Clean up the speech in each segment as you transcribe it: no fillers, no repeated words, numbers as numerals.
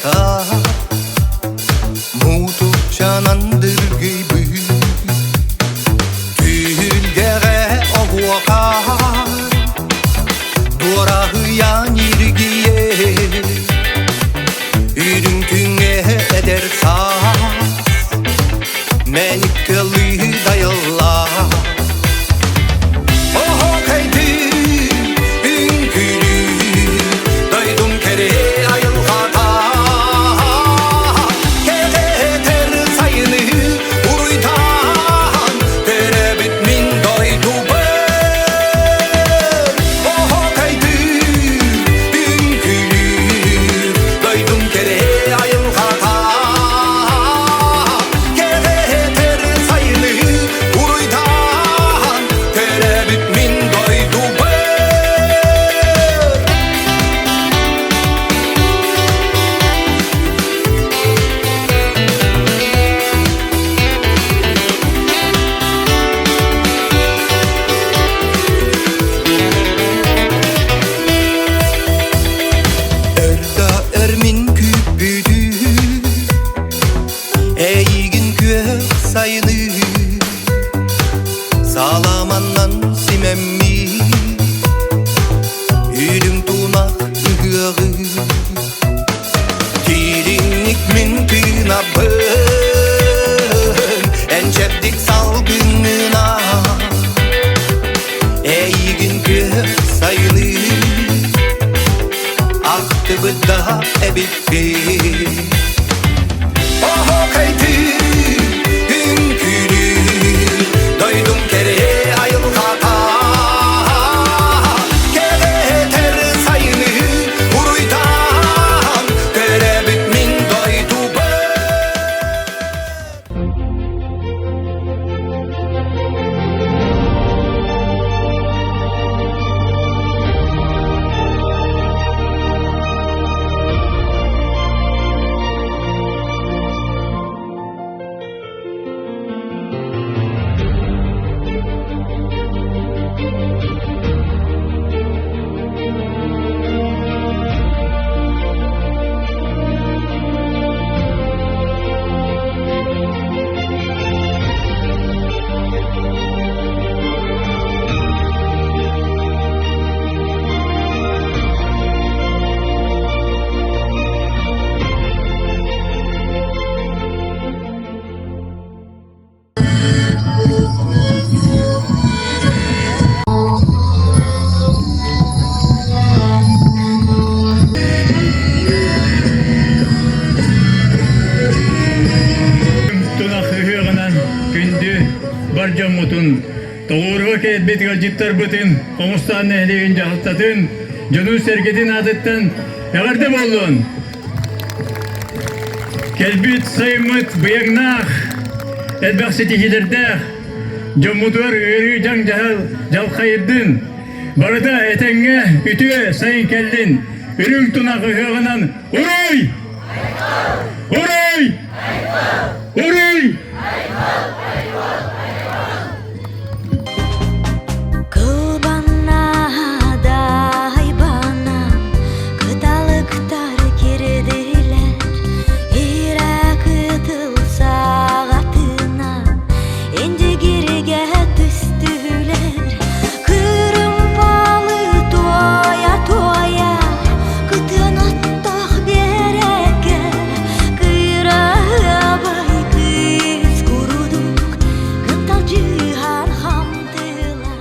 барыта Мутукчанан дыргыйбыт Түһүлгэҕэ оһуохай Дуораһыйан ньиргийэр Үрүҥ күҥҥэ эдэр саас Мэник тыалыы дайыллаа Дойдум кэрэ айылҕата Кэҕэтэр сайыны уруйдаан Төрөөбүт мин дойдубар Оһоокайдыы үҥкүүлүүр Дойдум кэрэ айылҕата Кэҕэтэр сайыны уруйдаан Төрөөбүт мин дойдубар Өр да өр мин күүппүтүм Эйигин күөх сайыны Саламаннан симэммит Үрүҥ тунах ыһыаҕы Дириҥник мин тыынабын Эн чэбдик салгыҥҥына Эйигин күөх сайыны Ахтыбыт да эбиппин Оһоокайтыы үҥкүүлүүр Дойдум кэрэ айылҕата Кэрэтэр сайыны уруйдаан Төрөөбүт мин дойдубар Тунах ыһыаҕынан күндү бар дьоммутун, тоҕуоруга кэлбит ыалдьыттарбытын, Хомустаан нэһилиэгин дьаһалтатын, дьонун-сэргэтин аатыттан эҕэрдэ буоллун! Кэлбит сайыммыт быйаҥнаах, элбэх ситиһиилэрдээх, дьоммутугар ыарыы дьаҥ-дьаһал дьалхайырдын, барыта этэҥҥэ үтүө сайын кэллин, үрүҥ тунах ыһыаҕынан уруй! Уруй! Уруй! Кылбаннадай кыталыктар кирдилэр, Ирэ кытыл саҕатынан Индигиргэ түстүлэр. Кырымпалы туойа-туойа, Кытыан оттоох биэрэккэ, Кыраһыабай кыыс курдук Кынталдьыһан хамтыла.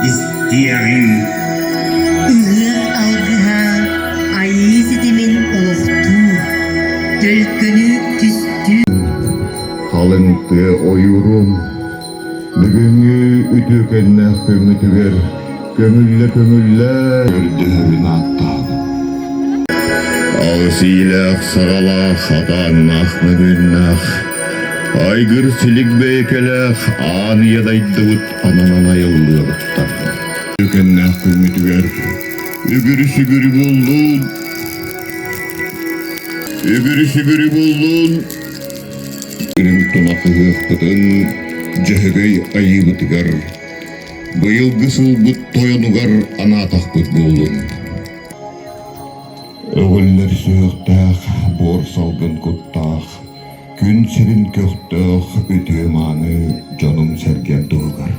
Истиэҕиҥ Ыһыах алгыһа айыы ситимин олохтуур, төлкөнү түстүүр. Халыҥ тыа ойуурун бүгүҥҥү үтүөкэннээх күммүтүгэр көҥүллэ-көҥүллэ көрдөһөрүн ааттаабыт. Алыс иилээх саҕалаах хатааннаах мөҥүннээх айгыр силик бэйэкэлээх аан ийэ дайдыбыт ананан айыллыабыттар. Үтүөкэннээх күммүтүгэр үгүрү-сүгүрү буоллун! Үгүрү-сүгүрү буоллун! Үрүҥ тунах ыһыахпытын Дьөһөгөй айыыбытыгар быйылгы сылбыт тойонугар анаатахпыт буоллун. Өҕүллэр сүһүөхтээх, буор салгын куттаах, күн сирин көхтөөх үтүө-мааны дьонум-сэргэм туһугар.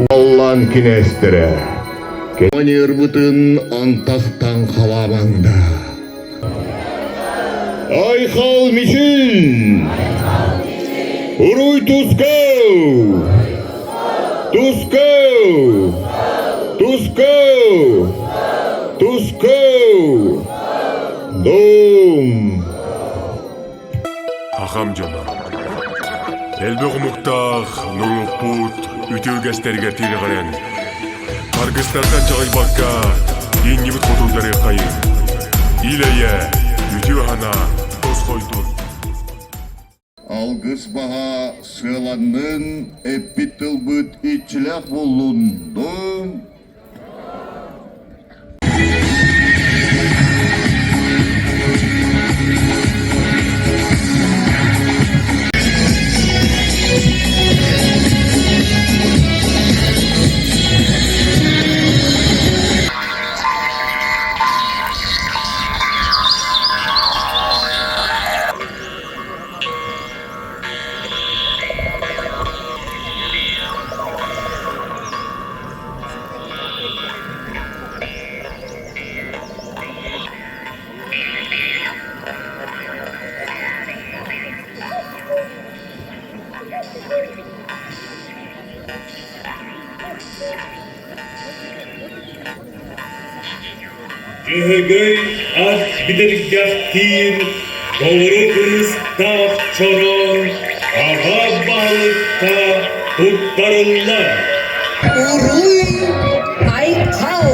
Уоллаан кинээстэрэ, Маньыырбытын антахтан халаамаҥ да. Айхал Мичил! Уруй Тускау! Тускау! Тускау! Тускау! Дом! Аҕам дьоно. Элбэх омуктаах норуоппут үтүө үгэстэригэр тирэҕирэн, харгыстартан чаҕыйбакка, иннибит хотулларыаххайыҥ. Ил-эйэ, үтүө санаа тосхойдун. Алгыс баһа сыаланнын, эппит тылбыт иччилээх буоллун, дом! Дьөһөгөй ат бидэргэхтиир толору кыныстаах чороон аҕа баһылыкка туттарыллар. Уруй Айхал!